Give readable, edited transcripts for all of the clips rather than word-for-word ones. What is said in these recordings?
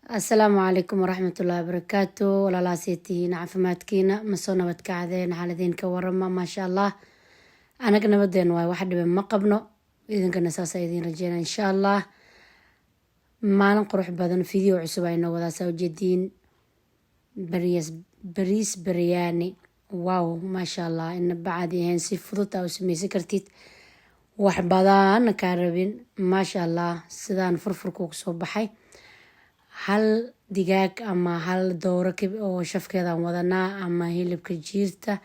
Asalaamu calaykum waraxmatullaahi wabarakaatu. Walaalahaasay tihiin? Caafimaadkiina ma soo nabad kacdeen? Xaaladiin ka warama? Maasha Allah, anaga nabadeen waay, wax dhiban ma qabno. Idinkana saasa idiin rajeyna, insha Allah. Maalin qurux badan, video cusub aynoo wadaa. Saa ujeediin, bariis, bariis baryaani. Wow, maasha Allah, ina bacadi ahayn, si fudud aa u sameysan kartid, wax badana kaa rabin. Maasha Allah, sidaan furfurka kusoo baxay. Hal digaag ama hal dooro oo shafkeedaan wadanaa ama hilibka jiirta,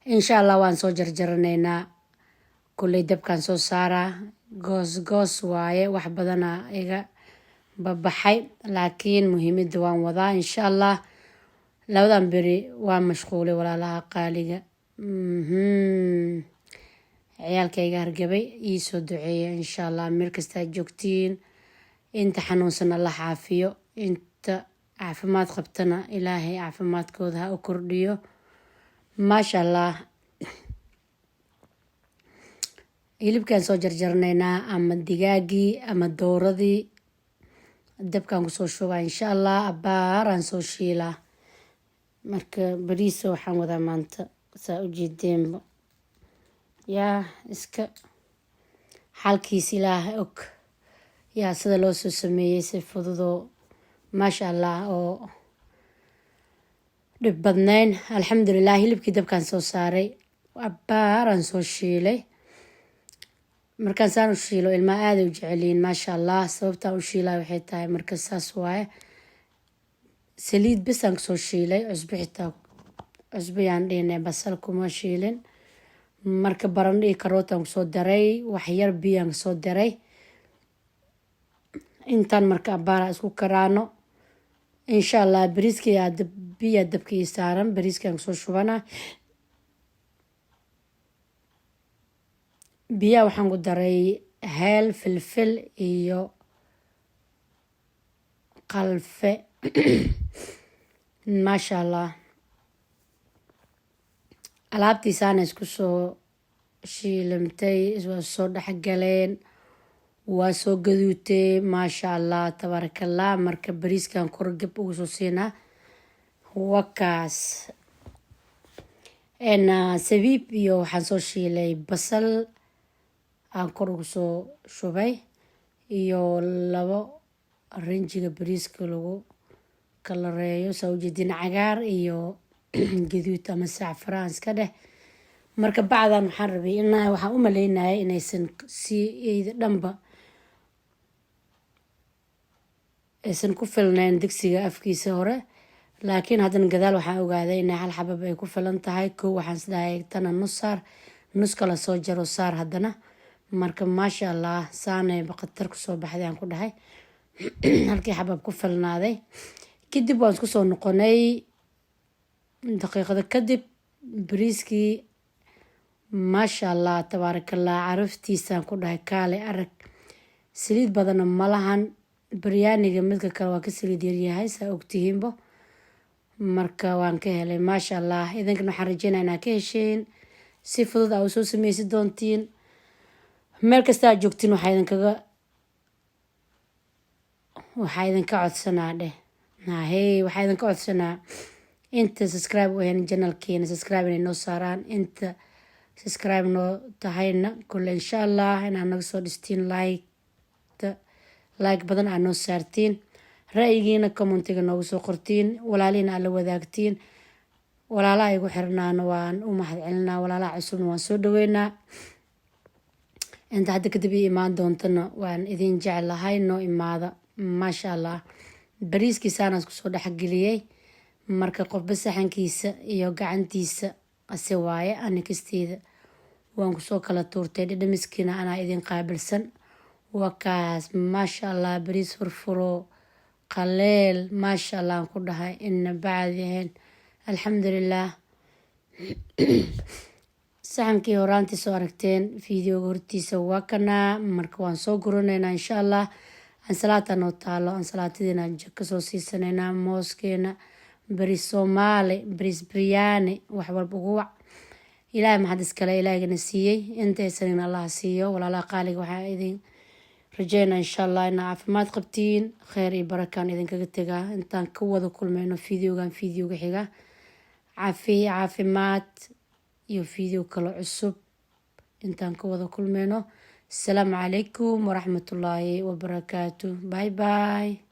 insha Allah. Waan soo jarjaranaynaa. Kulley dabkaan soo saaraa, goos goos waaye, wax badana iga babaxay, laakiin muhiimada waan wadaa, insha Allah. Labadan beri waa mashquulay, walaalaha qaaliga. Ciyaalkayga hargabay, iisoo duceeya, insha Allah. Meel kastaa joogtiin, inta xanuunsan Alla xaafiyo, inta caafimaad qabtana Ilaahay caafimaadkooda ha u kordhiyo. Maasha Allah, hilibkaan soo jarjarnaynaa ama digaagii ama dooradii, dabkaan kusoo shubaa, insha Allah. Abaaraan soo shiilaa. Marka bariisa waxaan wadaa maanta, saa ujeedeenba, yaa iska xalkiis Ilaah og yaa sida loo soo sameeyey, si fududoo, maasha Allah, oo dhib badnayn. Alxamdulilah, hilibkii dabkaan soo saaray, abaaraan soo shiilay. Markaan saan u shiilo, ilmaha aaday u jeceliyiin, maasha Allah. Sababtaan u shiilay waxay tahay, marka saas waaye, saliid besaan kasoo shiilay, cusbo xitaa, cusbo yaan dhihinay, basal kuma shiilin. Marka barandho iyo karootaan kusoo daray, waxyar biyaan kasoo daray intaan. Marka abaara isku karaano, insha Allah. Bariiskii biyaa dabka ii saaran, bariiskaan kusoo shubanaa. Biyaha waxaan ku daray heel, filfil iyo qalfe, maasha Allah. Alaabtiisaana isku soo shiilimtay, waa soo dhexgaleen, waa soo gaduutay, maasha Allah, tabaarakallah. Marka bariiskan kor gab ugu soo siinaa, wakaas. Sabiib iyo waxaan soo shiilay basal aan kor ugu soo shubay, iyo labo rinjiga bariiska lagu kalareeyo, saa ujeedin, cagaar iyo gaduud ama sacfaraan iska dheh. Marka bacdan waxaan rabay in waxaan u maleynayay inaysan si iyda dhanba aysan ku filnayn digsiga afkiisa hore, laakiin haddana gadaal waxaan ogaaday inay hal xabab ay ku filan tahay. Kow waxaan isdhahay tana nus saar, nus kala soo jaro saar haddana. Marka maasha Allah, saanay baqatar kusoo baxday, aan ku dhahay halkii xabab ku filnaaday. Kadib waan isku soo noqonay daqiiqado kadib. Bariiskii, maasha Allah, tabaarakallah, caraftiisaan ku dhahay kaale arag. Saliid badanna malahan. Baryaaniga midka kale waa ka saliid yaryahay, saa ogtihiinbo. Marka waan ka helay, maasha Allah. Idinkana waxaan rajeynaya inaa ka hesheen, si fudud aa usoo sameysi doontiin meel kasta aad joogtiin. Waxaa idinka codsanaa dheh, hahey, waxaa idinka codsanaa inta subscribe u ahayn channelkeena subscribe inay noo saaraan, inta subscribe noo tahayna kule, insha Allah, inaad naga soo dhistiin like, like badan aad noo saartiin, ra-yigiina commentiga noogu soo qortiin, walaalihiina aad la wadaagtiin. Walaalaha igu xirnaana waan u mahad celinaa, walaalaha cusubna waan soo dhaweynaa, inta hadda kadib ii imaan doontana waan idin jeclahay, noo imaada. Maasha Allah, bariiskiisaanaas kusoo dhexgeliyey. Marka qofba saxankiisa iyo gacantiisa ase waaye. Ani kasteeda waan kusoo kala tuurtay, dhadhamiskiina anaa idin qaabilsan. Waa kaas, maasha Allah, bariis furfuro qaleel, maasha Allah, aan ku dhahay, ina bacdi ahayn. Alxamdulilah, saxankii horaantii soo aragteen videoga hortiisa waa kanaa. Marka waan soo guranaynaa, insha Allah. Ansalaata noo taalo, ansalaatadiina kasoo siisanaynaa, mooskeena, bariis Soomaali, bariis biryaani, wax walba ugu wac. Ilaahay maxad iskale, ilaahigana siiyey, intaysanin Allah siiyo. Walaalaha qaaliga, waxaa idin Rajeynaa, insha Allah, inaa caafimaad qabtiin. Kheer iyo barakaan idinkaga tegaa intaan ka wada kulmayno videogan, videoga xiga. Caafi, caafimaad iyo video kale cusub intaan ka wada kulmayno. Asalaamu calaykum waraxmatullaahi wabarakaatu. Bye bye.